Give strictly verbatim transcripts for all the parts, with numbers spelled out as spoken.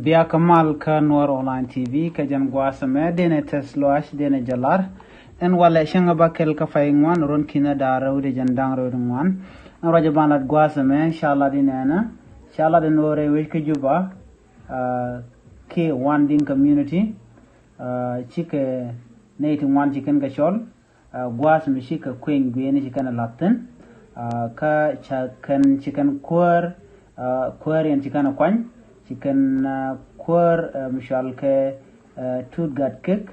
Bia kä mal kä Nuɔr Online T V kä jɛn gua̱a̱th ɛmɛ, denɛ tɛth luaac, denɛ jɛ lar. Ɛn walɛ cäŋ ɛ ba kɛl kä pay ŋuan, ruɔ̱n ki̱n ɛ da̱a̱r rɛw dee jɛn da̱ŋ rɛw di ŋuan. Ɛn ruac ɛ ban lat gua̱a̱th ɛmɛ, ca lat in ɛnɛ, ca lat in ɣöö rɛy wec kä Juba, ah, kiɛ Wanding community, ah, cikɛ nɛy ti ŋuan ci kɛn kɛ cɔl. Ah, gua̱a̱th mi ci kɛ kueny gui̱i̱ni ci kɛn ɛ la̱th thi̱n. Ah, kä ca kɛn ci kɛn kuäär, ah, kuäär yɛn ci kɛn ɛ kuany, ci kɛn, ah, kuäär, ah, mi cɔal kɛ, ah, Tut Gat Kek,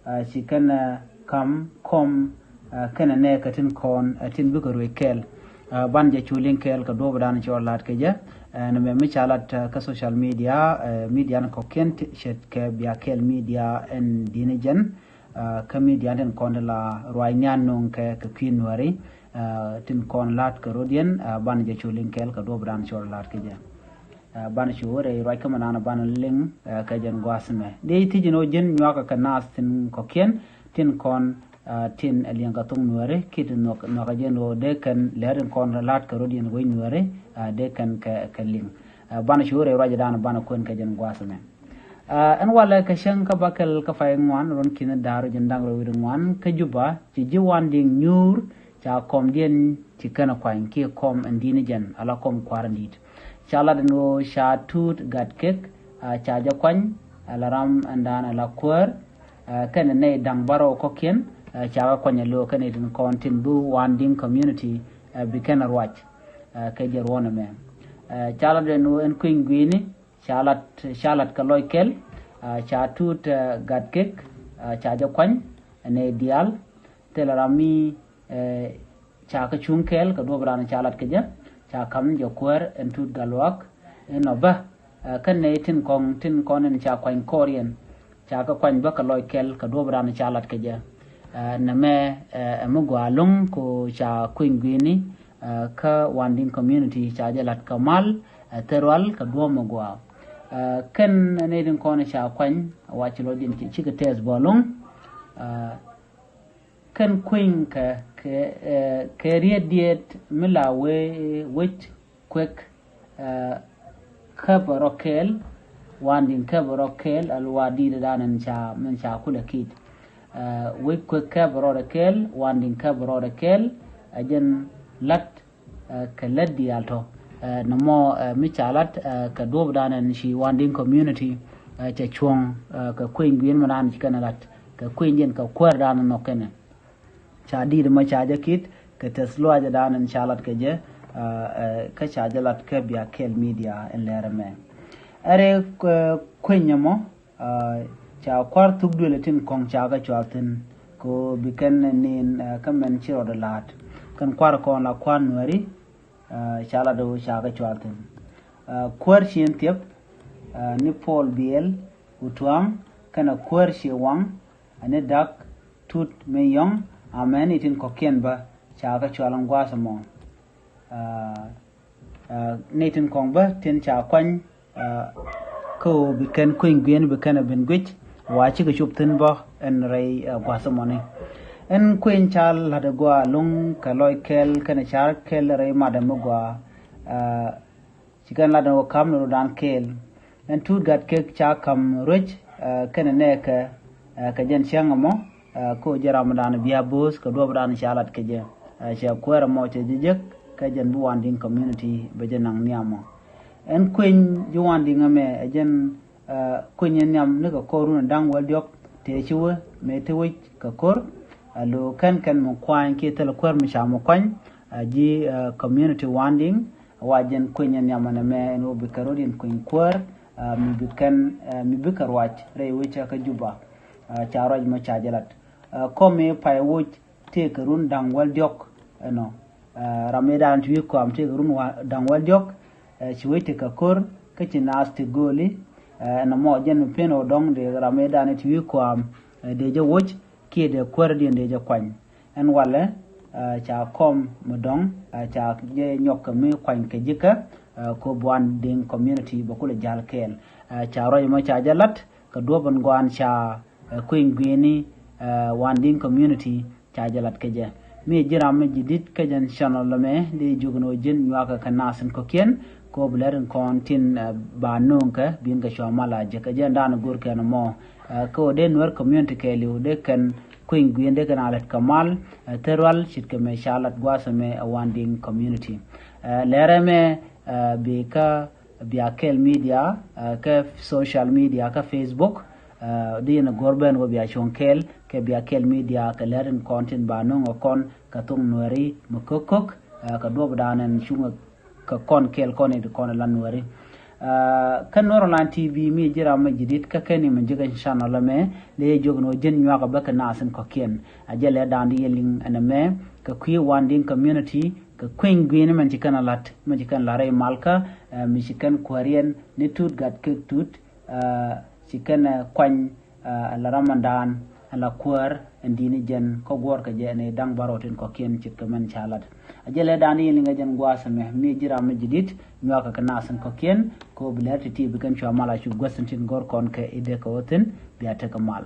ah, ci kɛn, ah, ka̱m kɔm, ah, kɛnɛ nɛɛkɛ tin kɔn, ah, tin bikɛ ruëc kɛɛl. Ah, ban jɛ cu liŋ kɛɛl kɛ duɔ̱ɔ̱p dan cɔl la̱t kɛ jɛ. Ah, nɛmɛ mi ca lat, ah, kä social media, ah, media ni kɔ̱kiɛn ti ce̱tkɛ bia kɛɛl media ɛn di̱ni jɛn. Ah, kä media tin kɔn ti la ruac nhian nuŋ kɛ, kɛ kui̱ Nuääri, ah, tin kɔn la̱t kɛ rɔ̱diɛn, ah, banɛ jɛ cu liŋ kɛɛl kɛ duɔ̱ɔ̱p dan cɔl la̱t kɛ jɛ. Ah, banɛ cu wä rɛy ruac kä mɛ naan banɛ liŋ, ah, kɛ jɛn gua̱a̱th mɛ. Dee thiec in ɣöö ji̱n nyuakä kɛ naath tin kɔ̱kiɛn, tin kɔn, ah, tin ɛ liɛŋ kɛ thok Nuääri, kiɛ tin nhɔk, nhɔk ɛ jɛn ɣöö dee kɛn lɛr in kɔn la̱t kɛ rɔ̱diɛn wec Nuääri, ah, dee kɛn kɛ, kɛ liŋ. Ah, banɛ cu wä rɛy ruac dan banɛ kuɛn kɛ jɛn gua̱a̱th mɛ. Ah, ɛn walɛ kɛ cäŋ kä ba kɛl kä pay ŋuan, ruɔ̱n ki̱n da̱a̱r jɛn da̱ŋ rɛw wi̱cdɛ ŋuan kä Juba, ci ji̱ Wanding nyuur, ca kɔmdiɛn ci kɛn ɛ kuany kiɛ kɔm ɛn di̱ni jɛn, ala kɔm kua̱r ɛn di̱i̱t. Ca lat ɛn ɣöö ca Tut Gat Kek, ah, ca jɛ kuany, ala ram ɛn dan ala kuäär, ah, kɛnɛ nɛy da̱ŋ bärɔw kɔ̱kiɛn, ah, ca kɛ kuany ɛ lo̱o̱ kɛnɛ tin kɔn tin bi Wanding community, ah, bi kɛn ɛ ruac, ah, kɛ jɛ ruɔ̱n ɛmɛ. Ah, ca lat ɛn ɣöö ɛn kueny gui̱i̱ni, ca lat, ca lat kɛ lɔc kɛl, ah, ca Tut, ah, Gat Kek, ah, ca jɛ kuany, ɛn nɛy diaal, thilɛ ram mi, eh, ca kɛ cuŋ kɛɛl kɛ duɔ̱ɔ̱p dan ca lat kɛ jɛ, ca ka̱m jɛ kuäär ɛn Tut Gat Luaak, ɛn ɔ bä, ah, kä nɛy tin kɔn, tin kɔn ɛn ca kuany kɔɔriɛn, ca kɛ kuany bä kɛ lɔc kɛl kɛ duɔ̱ɔ̱p dan ca lat kɛ jɛ. Ah, nɛmɛ, eh, ɛ mi gɔaa ɛlɔ̱ŋ kɛ ɣöö ca kueny gui̱i̱ni, ah, kä Wanding community ca jɛ la̱t kɛ mal, ah, thil rual kɛ duɔ̱ɔ̱p mi gɔaa. Ah, kɛn nɛy tin kɔn ca kuany, wa ci lɔcdiɛn ci, cikɛ tɛth bä ɛlɔ̱ŋ. Ah, kɛn kueny kɛ, kɛ, eh, kɛ riet diet mi la wee wec kuek, eh, käpɛ rɔ kɛɛl, Wanding käpɛ rɔ kɛɛl, al wa di̱i̱t dan ɛn ca, min ca kulɛ ki̱i̱t. Eh, wec kuek käpɛ rɔ rɛ kɛɛl, Wanding käpɛ rɔ rɛ kɛɛl, ɛ jɛn la̱t, eh, kɛ lät diaal tɔ. Eh, nɔmɔ, eh, mi ca la̱t, eh, kɛ duɔ̱ɔ̱p dan ɛn ci Wanding community, eh, cɛ cuɔ̱ŋ, eh, kɛ kueny gui̱i̱n mi dan ci kɛn ɛ la̱t, kɛ kueny jɛn kɛ kuäär dan ɛn nhɔk kɛnɛ. Ca di̱i̱t mɔ ca jɛ ki̱i̱t kɛ tɛth luaacɛ dan ɛn ca lat kɛ jɛ, ah, eh, kä ca jɛ lat kä bia kɛl media ɛn lɛr ɛmɛ. Ɛ rɛy, eh, kueny ɛmɔ, ah, ca kua̱r thuk duël ɛ tin kɔ̱ŋ ca kɛ cual thi̱n kɛ ɣöö bi kɛn nin, eh, kä mɛn ci rɔɔdɛ la̱a̱t. Kɛn kua̱r kɔn la kua̱r Nuääri, ah, ca lat ɣöö ca kɛ cual thi̱n. Ah, kuäär ci ɛn thiɛp, ah, ni Paul Biɛl Utuaŋ, kɛnɛ kuäär ci waŋ, ani Dak Tut mi yɔ̱ŋ, amɛ ni tin kɔ̱kiɛn bä ca kɛ cual ɛn gua̱a̱th ɛmɔ. Ah, ah, ni tin kɔ̱ŋ bä tin ca kuany, ah, kä ɣöö bi kɛn kueny gui̱i̱n bi kɛn ɛ ben guic, wa cikɛ cop thi̱n bä ɛn rɛy, ah, gua̱a̱th ɛmɔni. Ɛn kueny ca la̱t ɛ gɔaa ɛlɔ̱ŋ kɛ lɔc kɛl kɛnɛ car kɛl rɛy mat ɛmɛ gɔaa, ah, ci kɛn lat ɛn ɣöö ka̱m ni rɔ̱dan kɛɛl. Ɛn Tut Gat Kek ca ka̱m ruec, eh, kɛnɛ nɛɛkɛ, eh, kɛ jɛn cäŋ ɛmɔ, eh, kɛ ɣöö jɛ ramdan bia bo̱o̱th kɛ duɔ̱ɔ̱pdan ca lat kɛ jɛ. Eh, cɛ kuäär ɛmɔ cɛ jɛ jek kɛ jɛn bi Wanding community bɛ jɛ naŋ nhiam ɔ. Ɛn kueny ji̱ Wanding ɛmɛ ɛ jɛn, eh, kueny ɛn nhiam ni kɛ kɔr run da̱ŋ wäl diɔ̱k tëë ci wä mëë te wec kɛ ko̱r. Eh, lo̱ kɛn kɛn mi kuany kiɛ thilɛ kuäär mi ca mi kuany, eh, ji̱, eh, community Wanding. Wa jɛn kueny ɛn nhiam ɛn ɛmɛ ɛn ɣöö bikɛ rɔ̱diɛn kueny kuäär, ah, mi bi kɛn, ah, mi bikɛ ruac rɛy wecä kä Juba. Ah, ca ruac mɔ ca jɛ lat. Ah, kɔmi pay woc tëëkɛ run da̱ŋ wäl diɔ̱k ɛnɔ. Ah, ram ëëdan ti wi̱i̱ kɔam tëëkɛ run wa-, da̱ŋ wäl diɔ̱k, eh, ci wec tekɛ ko̱r kä ci naath ti gööli. Eh, ɛn ɛmɔ jɛn mi pen ɣöö dɔ̱ŋ dee ram ëëdan ti wi̱i̱ kɔam, eh, dee jɛ woc kiɛ dee kuäärdiɛn dee jɛ kuany. Ɛn walɛ, ah, ca kɔm mi dɔ̱ŋ, ah, ca jɛ nyɔk kɛ mi kuany kɛ ji̱kä, ah, kɛ ɣöö bi Wanding community bɛ kulɛ ja̱l kɛɛl. Ah, ca ruac mɔ ca jɛ lat kɛ duɔ̱ɔ̱p ɛn gɔaa ɛn ca, ah, kueny gui̱i̱ni, ah, Wanding community ca jɛ lat kɛ jɛ. Mi ji̱ ram mi ji̱ di̱t kä jɛn channel ɛmɛ, di jiök ni ɣöö ji̱n nyuakä kɛ naath tin kɔ̱kiɛn kɛ ɣöö bi lɛr tin kɔn tin ba nööŋkɛ, bin kɛ cua mal a jek. Ɛ jɛn dan go̱rkɛ nɔmɔ kɛ ɣöö dee Nuer community kɛɛliw dee kɛn kui̱ny gui̱i̱n dee kɛn a lät kɛ mal. Thil rual ce̱tkɛ mëë ca lat gua̱a̱th ɛmɛ ɛ Wanding community. Lɛr ɛmɛ bi kä bia kɛl media, kä social media, kä Facebook. Di yɛn a go̱r ben wä bia cuɔ̱ŋ kɛl kɛ bia kɛl media kɛ lɛr tin kɔn tin ba nööŋ ɛ kɔn kɛ thok Nuɛri mi ko̱k ko̱k, kɛ duɔp dan ɛn cuŋ kɛ kɔn kɛl kɔn in kɔn in la Nuɛri. Kä Nuɛr Online T V, mi ji̱ ram mi ji̱ di̱t kä kɛn in mi ji̱ kɛ channel ɛmɛ, di yɛ jiök ni ɣöö ji̱n nyuakä bä kɛ naath tin kɔ̱kiɛn. A jɛ lɛ dan di yɛ liŋ ɛn ɛmɛ kɛ kui̱ Wanding community kɛ kui̱ny gui̱i̱n mɛn ci kɛn a lat, mɛn ci kɛn lat rɛy malkä, mi ci kɛn kuääriɛn ni tut gat kek tut, ci kɛn kuany. Ɛ la ramandan, ɛ la kuäär, ɛn di̱i̱ni jɛn kä guɔ̱ɔ̱rkɛ jɛ ni da̱ŋ bärɔw tin kɔ̱kiɛn ce̱tkɛ mɛn ca lat. A jɛ lɛ dan in liŋɛ jɛn gua̱a̱th ɛmɛ, mi ji̱ ram mi ji̱ di̱t nyuakä kɛ naath tin kɔ̱kiɛn kɛ ɣöö bi lɛr ti̱ti̱ bi kɛn cua mal a cu guäth tin tin go̱r kɔn kɛ i̱ dee kɛ ɣöö thi̱n bia tekɛ mal.